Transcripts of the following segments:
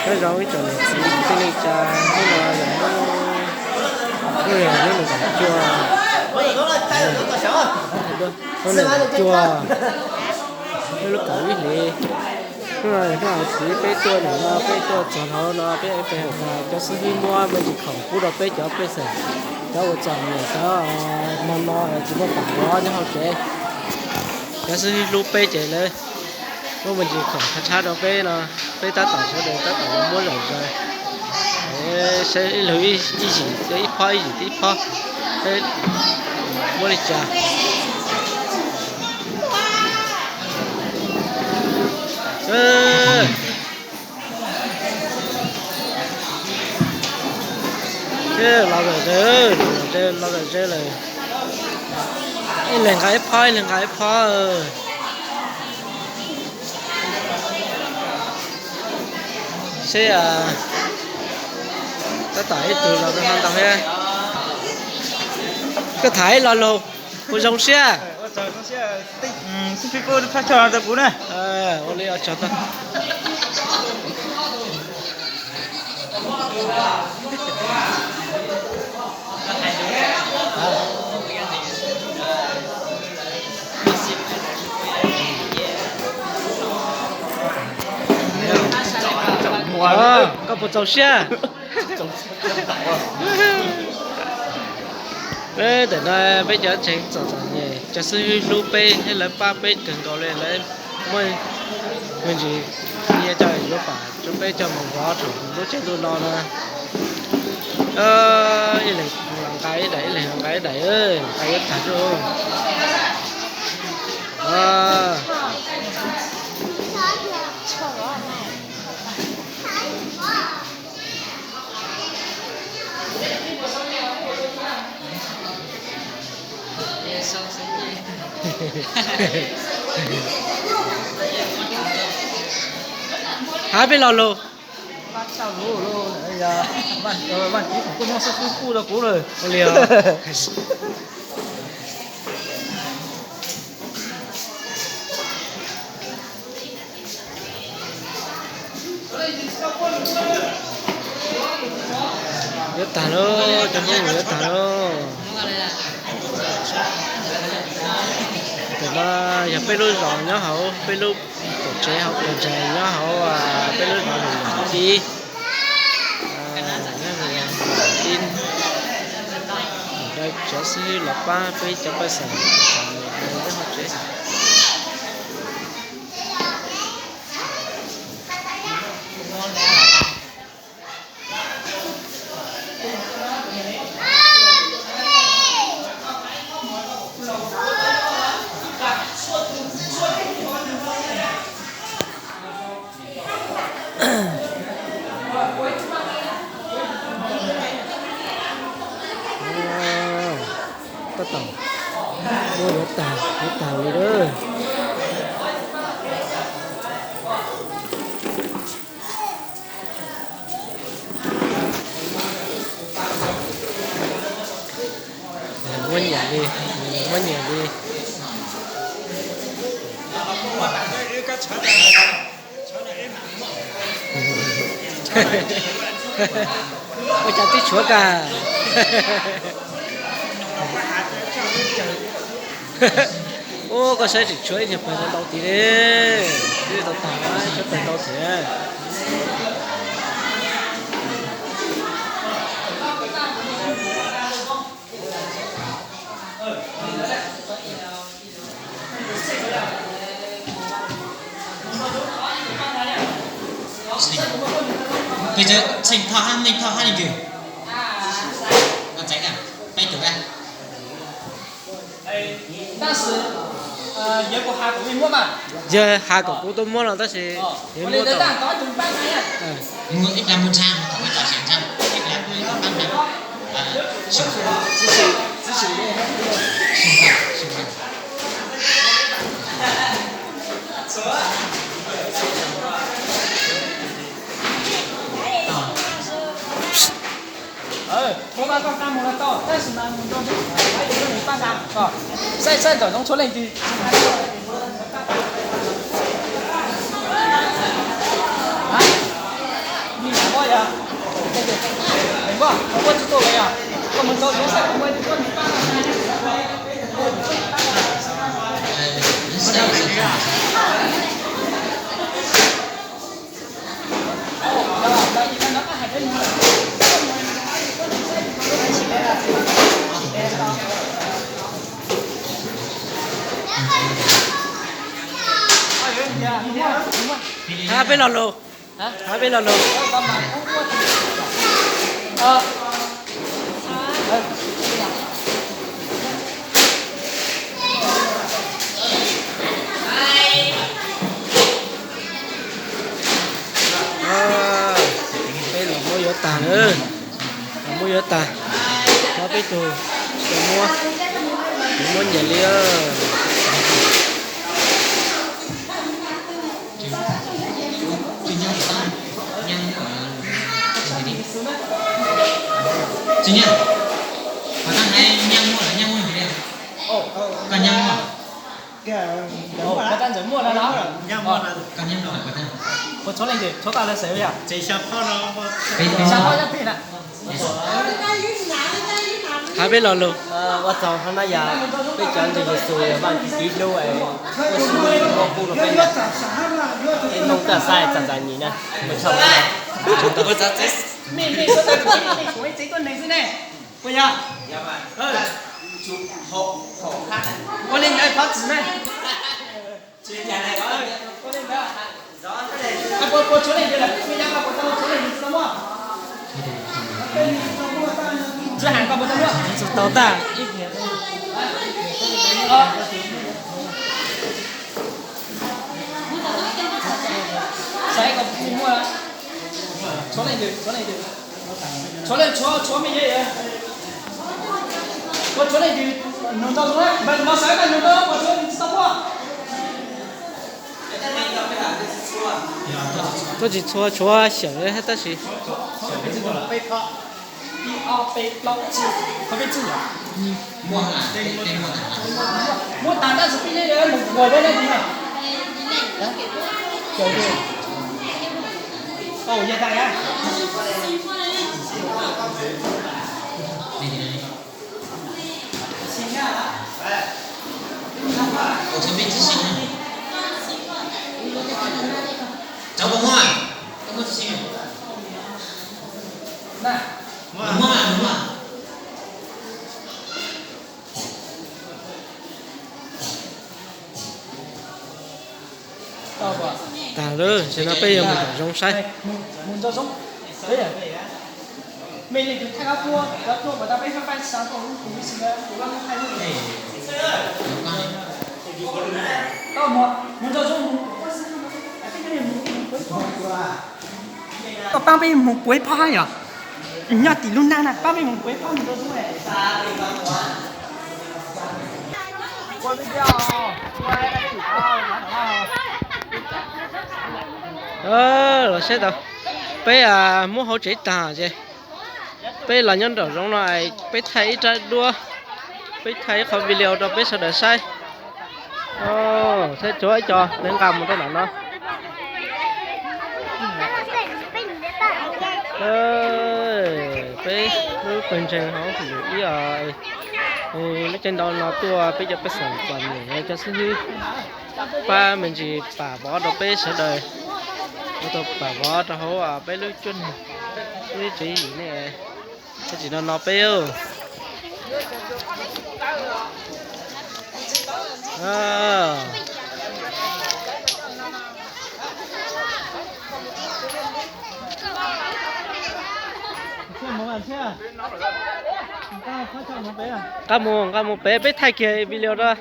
Nyob zoo ib tsoom niam txiv kwv tij neej tsa, hnub no yog hnub, hnub yog hnub nees nkaum cuaj, hnub nees nkaum cuaj, hnub lub kaum ib hlis. Hnub no yog hnub hauv txiv peb tuaj ntawm no, peb tuaj txog hauv no peb ua pe hawm tas cov xib hwb muab me ntsis khoom pub rau peb cov pej xeem, cov ua txom nyem, cov no no tsis muaj pam vov nyob hauv tsev. Cov xib hwb hlub peb ces lawv muab me ntsis khoom tshab tshab rau peb no, peb tab tom sawv daws tab tom los muab zom zaws. Saib ib leeg ib yim, ib phob ib yim, ib phob, muab li cas. Los zom zaws, los zom zaws lawm. Ib leeg nqa ib phob, ib leeg nqa ib phob. Seb tab tom ib tug los no ntau thiab. Koj tham ib lo lus puas zoo siab? Ua li Koj puas txaus siab? Ntawm no peb cov tseem txom txom nyem, cov xib hwb hlub peb thiab lawv pab peb kawg nkaus li, lawv muab me ntsis nyiaj coj yuav pam rau peb coj mus vov rau lub caij ntuj no na. Ib leeg los nqa ib daim, ib leeg los nqa ib daim, nqa yuav tag tsuj. Hab peb lo lus. Ua li os. Yuav tag lauj, cov Hmoob yuav tag lauj. Ntawm no yog peb lub zos nyob hauv peb lub qaum tsev hauv Plas Ntshais nyob hauv peb lub zos Mus Yam tib. Cov xib hwb los pab peb cov pej xeem nyob hauv tsev. Tab tom muab yuav tag, yuav tag li lawm. Muab nyiam li, muab nyiam li. Ua cas twb tshuav kag. Ua koj saib tseem tshuav ib nyuag pawg ntau ntau tid li. Twb tau tag tshuav pawg ntau thiab. Peb txheej thoj hab neej thoj hab li kws. Koj txeev na, peb tug na. Yawg has kom kuv tuaj muab no tab sis yawg muab tau. Hab peb lo lus. Hab peb lo lus. Peb los muab yuav tag na. Los muab yuav tag. Hab peb tug, tug muab, tug muab nyiam li. Hab peb lo lus. Ua tsaug hab na yog peb cov ntseeg Yexus Vaj Tswv hlub es ua si ua kuj rau peb, peb Hmoob taj xaib txam txam nyem na. Ua tsaug. Tau tag. Saib kom muaj, tshuav leej twg, tshuav leej twg, tshuav leej, tshuav, tshuav me nyuam. Puas tshuav leej twg nug ntau, no saib no nug ntau, puas tshuav leej twg tsis tau muaj? Tuaj tsis txhua, tshuav xyaum tab sis. Ib ob peb plaub tsib, qhov peb txwj yom. Muaj tas tab sis peb yeej mus kuas dab neeg na. Yog tas yom. Tag lawm, tam sim no peb yuav mus nram zoov saib. Koj paab peb mus puav ib phob hab yom. Nyob tim lub nag na, paab peb mus puav ib phob mus rau zoov. Los saib tau, peb muab hauv tsev tag ces peb los nyob nraum zoov no, peb thaij ib rab duab, peb thaij ib qho video rau peb sawv daws saib. Saib tshuav ib co neev nqa mus rau ntawm no. Peb lub pawg ntseeg hauv lwm ib, lub caij nraud no tuaj peb cov pej xeem pom niam cov xib hwb pab me ntsis pam vov rau peb sawv daws, ua tau pam vov rau hauv peb lub cuab neeg, peb lub tswv yim ne. Tam sim no no peb nqa mus, nqa mus pem, peb thaij kiag video rau.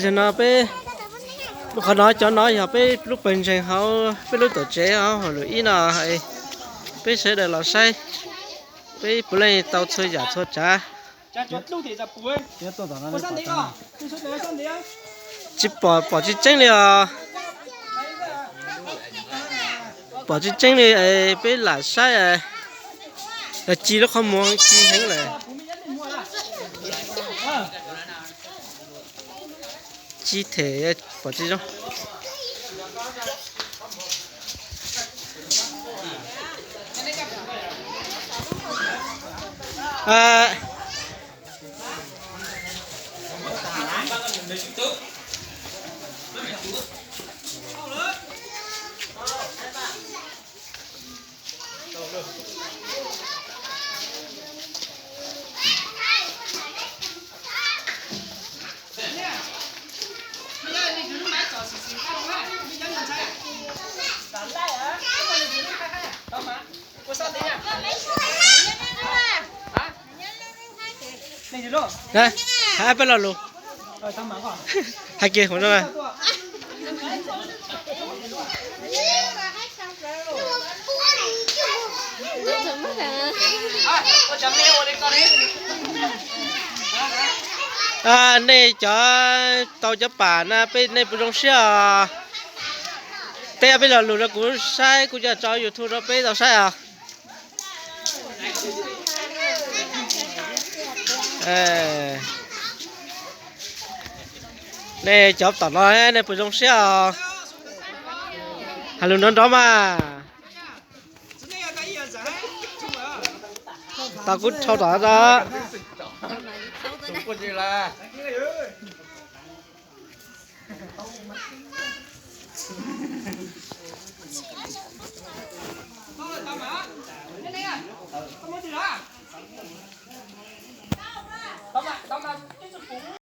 Zaum no peb, qhov no cov no yog peb lub pawg ntseeg hauv peb lub tuam tsev hauv lwm ib no, peb sawv daws los saib, peb puav leej tau txhua yam txhua tsav. Tsis pom, pom tsis tseeb li os. Pom tseeb tseeb li, peb lam saib, ci lub qhov muag ci heev lawm. Ci them pom tsis zoo. Hais peb lo lus, hais kiag kuv no. Nej cov tau cov pam na, peb, nej puas zoo siab os? Peb, peb lo lus rau kuv saib, kuv coj tso YouTube rau peb tau saib os. Nej cov tom no nej puas zoo siab os? Hais lus nrov nrov mas. Tau kuv dhau tom no.